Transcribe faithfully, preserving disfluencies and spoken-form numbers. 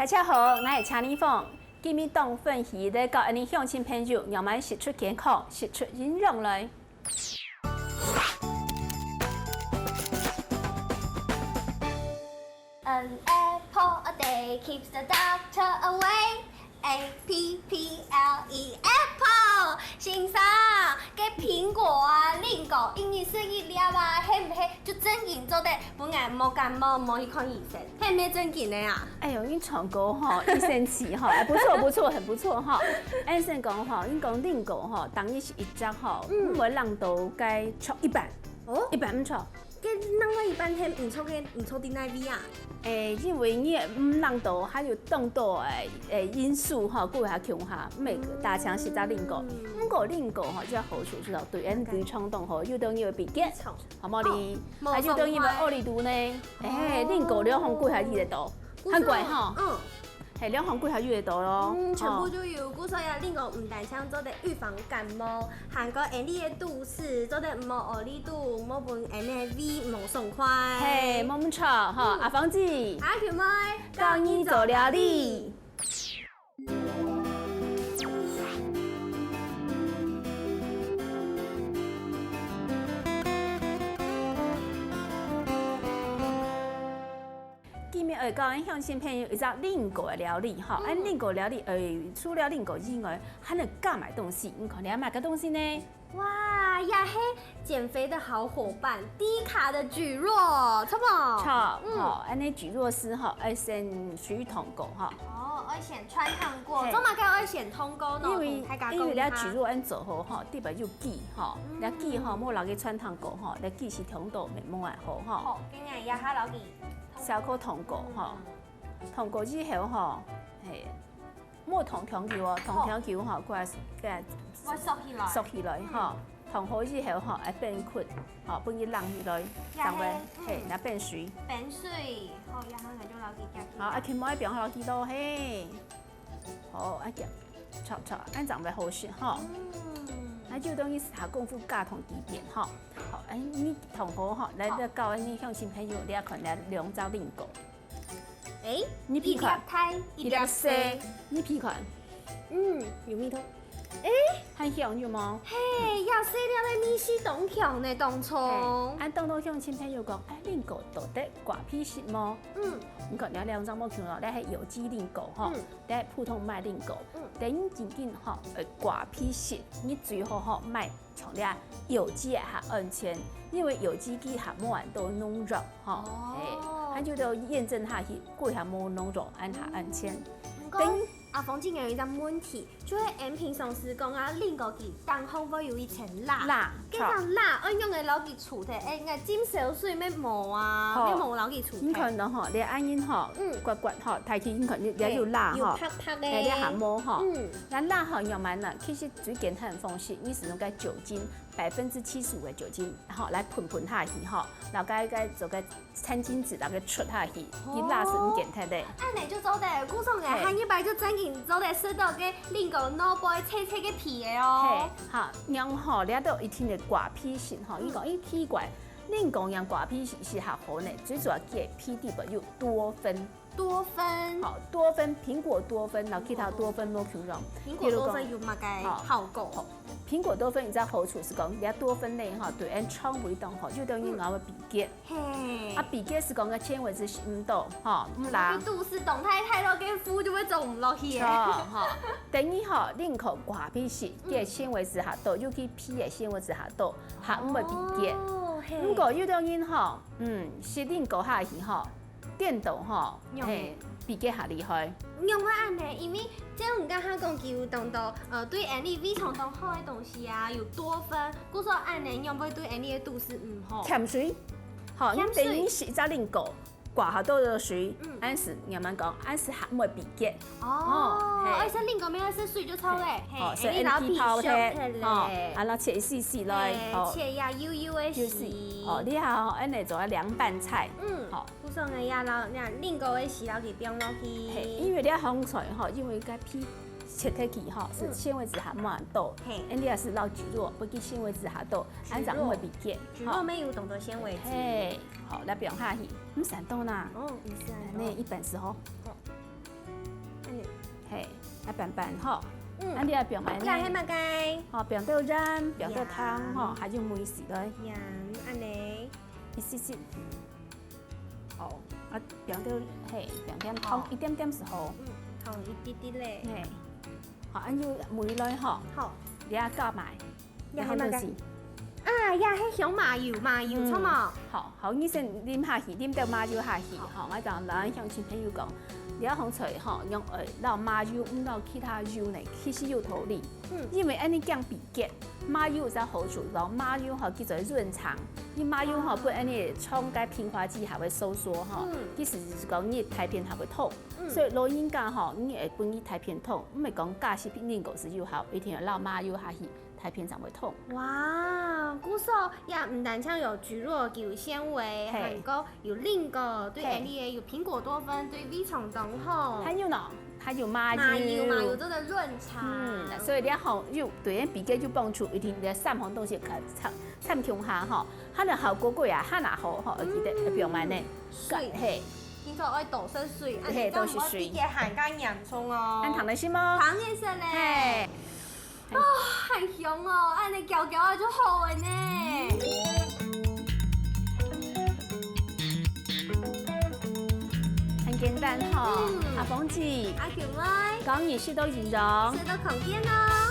大家好，𠊎係Jennifer。今日當歡喜來教恁呢鄉親朋友仰般食出健康、食出營養來。An apple a day keeps the doctor away. A P P L E apple，先生，該蘋果啊、蘋果一日食一粒啊，係毋係就正經做得分𠊎無感冒、無去看醫生？係毋係正經个啊？哎喲，你唱歌吼，一生氣吼，哎，不錯不錯，很不錯哈。恁樣講吼，你講蘋果吼，當日食一隻吼，嗯，毋會冷到該著一半，哦，一半毋著。 該另外一半係毋著个，毋著在哪位啊？誒，因為你毋冷到，還有當多誒誒因素吼，過下共下，毋係大強食隻蘋果。毋過蘋果吼，這好處就係對𫣆胃腸當好，又當有比較，好無哩？哦，還有當有奧利度呢，誒，蘋果兩項過下一个多，很乖吼。嗯。 係，兩項過下又會到咯。嗯，全部都有。故所以啊，蘋果毋單淨做得預防感冒，還過𫣆俚个肚屎，做得毋好屙痢肚，毋好分𫣆俚个胃無爽快。係，無毋著吼，阿芳姊，阿Q妹，教你做料理。 今日愛教𫣆鄉親朋友一隻蘋果个料理吼。嗯。恁蘋果料理，誒，除了蘋果以外，還能加麼个東西？你看，你愛麼个東西呢？哇，也係減肥的好夥伴，低卡的蒟蒻，著無？著，嗯。吼，恁呢蒟蒻絲吼，愛先先摻糖果吼。哦，愛先摻糖果，嘿。做麼个愛先糖果呢？因為，大家講一下。因為你蒟蒻恁做好吼，特別有機吼，嗯。你機吼，莫落去摻糖果吼，你機是糖度無恁好吼。好，今日也下落去。 小可糖果吼，嗯。糖果以後吼，係，莫糖忒久哦，糖忒久吼，過來，過來會縮起來。縮起來吼，嗯。糖好以後吼，愛變滑吼，分佢冷起來，也係，正會，嗯。係，若變水。變水，好，然後呢就落去夾起來。好，啊，全部愛放落去咯，係。好，啊，夾，著，著，恁正會好食吼。嗯。啊，就等於下功夫加糖幾片吼。好，哎，你糖果吼，來，好。來教𫣆鄉親朋友，你愛看這兩隻蘋果。 誒，你鼻看，一粒大，一粒細。一粒細，你鼻看。嗯，有味道。誒，還香有無？嘿，這細粒个味緒當香呢，當重。嘿，恁當多鄉親朋友講，哎，蘋果做得刮鼻息無？嗯。你看，這兩隻無共樣，這係有機蘋果吼，嗯。這係普通麥蘋果。嗯。等緊緊吼，呃，刮鼻息，你最好吼，買 像這有機个較安全，因為有機佢較無恁多農藥吼，哦。嘿，還有就驗證下去，過較無農藥，恁較安全。毋過，等阿芳姊有一個問題，就係𫣆平常時講啊，蘋果佢頂項會有一層蠟，蠟，該層蠟愛仰般來去除忒？哎，𠊎浸燒水乜無啊，好。乜無來去除忒。你看到吼，這恁樣吼，嗯。刮刮吼，大體你看這有蠟吼，有白白个。哎，這還無吼。嗯。該蠟吼，仰般呢？其實最簡單个方式，你使用該酒精， 百分之七十五个酒精，吼，來噴噴下去，吼，然後該，該做個餐巾紙，然後該捽下去，哦。佢蠟係毋見忒个。恁樣就做得，故所𠊎，嘿。下一擺就正經做得食到該蘋果腦背脆脆个皮个哦。嘿，好，然後吼，這都一定个刮鼻息，吼，嗯。你講，咦，奇怪，蘋果仰刮鼻息係較好呢，最主要佢个皮底背有多酚。 多酚。好，多酚，蘋果多酚，然後其他多酚無共樣。蘋果多酚有麼个效果？好，蘋果多酚有一個好處係講，這多酚類吼，對𫣆腸胃當好，就等於𠊎个鼻結。嘿。啊，鼻結係講个纖維質食毋到，吼，毋罅。你肚屎動太大咯，該腹就會裝毋落去个。著，吼。等於吼，蘋果刮鼻息，嗯。佢个纖維質較多，尤其皮个纖維質較多，較毋會鼻結。哦，嘿。毋過有兜人吼，嗯，食蘋果下去吼， 顛倒吼，仰？嘿，比較較厲害。仰會恁呢？因為照你頭下講，佢有當多，呃，對𫣆俚胃腸當好个東西啊，有多酚，故所恁呢仰會對𫣆俚个肚屎毋好？欠水，吼，欠水。你等於食一隻蘋果，掛較多个水，嗯。恁時慢慢講，恁時還毋會比結。哦，哦，嘿。而且蘋果無愛食水就著咧，嘿，嘿，吼，所以𫣆俚老皮燒忒咧。吼，啊，然後切一絲絲來，嘿，吼。切呀，幼幼个絲。幼絲，哦，你看吼，恁呢做啊涼拌菜，嗯。吼。 故所𠊎也摎，這蘋果个絲摎佢放落去。嘿，因為這香菜吼，因為該皮切忒去吼，係嗯。纖維質還無恁多。嘿。恁這係摎蒟蒻，不過纖維質較多，蒟蒻。恁樣毋會比結。蒟蒻乜有當多纖維質。嘿，好，來放下去，毋使多啦。哦，毋使恁多。恁呢一半係吼。好。啊，煸煸吼，嗯，恁樣啊，放下呢，這係麼个？吼，放兜鹽，放兜糖，呀，吼，還有梅子來，呀，恁呢，一息息，好，啊，放兜，嘿，放點糖，好，一點點就好，嗯，糖一滴滴咧，嘿，好，恁樣梅來吼，好，你啊加埋，這係麼个？然後呢？啊，呀，係香麻油，麻油，嗯，著無？好，好，你先淋下去，淋兜麻油下去，好，𠊎同咱鄉親朋友講，這項菜吼，用愛摎麻油，毋摎其他油呢，其實有道理。嗯，因為恁樣降肥結，麻油有隻好處，講麻油吼，佢做潤腸，你麻油吼，哦，分恁樣腸个平滑肌還會收縮吼，嗯，其實就係講你大便還會通，嗯，所以老人家吼，你愛分佢大便通，毋係講加食蘋果就有效，一定愛摎麻油下去。 大便正會通。哇，故所也毋單淨有蒟蒻，佢有纖維，嘿，還過有蘋果，對，嘿，恁樣有蘋果多酚，對胃腸當好。還有呢，還有麻油。麻油，麻油做得潤腸。嗯，所以你好，有對人比較有幫助，一定這三項東西摎摻摻共下吼，佢个效果个啊，佢个好吼，而且特別慢呢。嗯，水，嘿，聽說愛多食水，啊，嘿，你講毋好多食水。比較寒較嚴重哦。恁糖个係無？糖个係呢。嘿。 哦，還香哦，恁樣攪攪啊就好了呢。很簡單吼，嗯，阿芳姊，阿球妹，講你食到營養，食到康健哦。